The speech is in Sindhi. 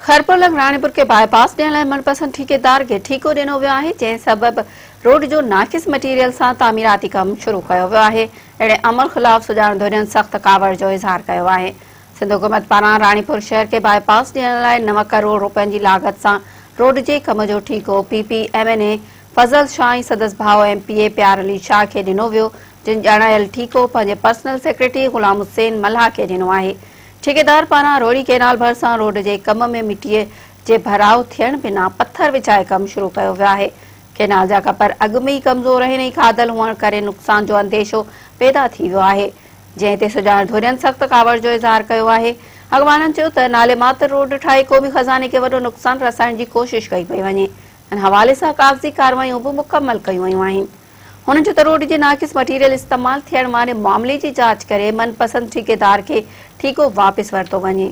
خيرپور لڳ راڻيپور کي باء پاس ڏيڻ لاء من پسند ٺيڪيدار کي ٺيڪو ڏنو ويو آهي، جنهن سبب روڊ جو ناقص مٽيريل سان تعميراتي ڪم شروع ڪيو ويو آهي، اهڙي عمل خلاف سڄاڻ ڌرين سخت ڪاوڙ جو اظهار ڪيو آهي. سنڌ حڪومت پاران راڻيپور شهر کي باء پاس ڏيڻ لاء نو ڪروڙ روپين جي لاڳت سان روڊ جي ڪم جو ٺيڪو P P M N A Fazal Shah ۽ سندس ڀاء M P A Pyar Ali Shah کي ڏنو ويو، جن ڄاڻايل ٺيڪو پنهنجي پرسنل سيڪريٽري غلام حسين ملاح کي ڏنو آهي. ٺيڪيدار پاران روهڙي ڪئنال ڀرسان روڊ جي ڪم ۾ مٽيء جي ڀراء ٿيڻ بنا پٿر وڇائي ڪم شروع ڪيو ويو آهي. ڪئنال جا ڪپر اڳ ۾ ئي ڪمزور آهن ۽ کاڌل هئڻ ڪري نقصان جو انديشو پيدا ٿي ويو آهي. جنهن تي سڄاڻ ڌرين سخت ڪاوڙ جو اظهار ڪيو آهي. اڳواڻن چيو ته نالي ماتر روڊ ٺاهي قومي خزاني کي وڏو نقصان رسائڻ جي ڪوشش ڪئي پئي وڃي. ان حوالي سان ڪاغذي ڪارروايون به مڪمل ڪيون ويون آهن. هن چيو ته روڊ جي ناقص مٽيريل استعمال ٿيڻ واري معاملي جي جاچ ڪري من پسند ٺيڪيدار کي ٺيڪو واپس ورتو وڃي.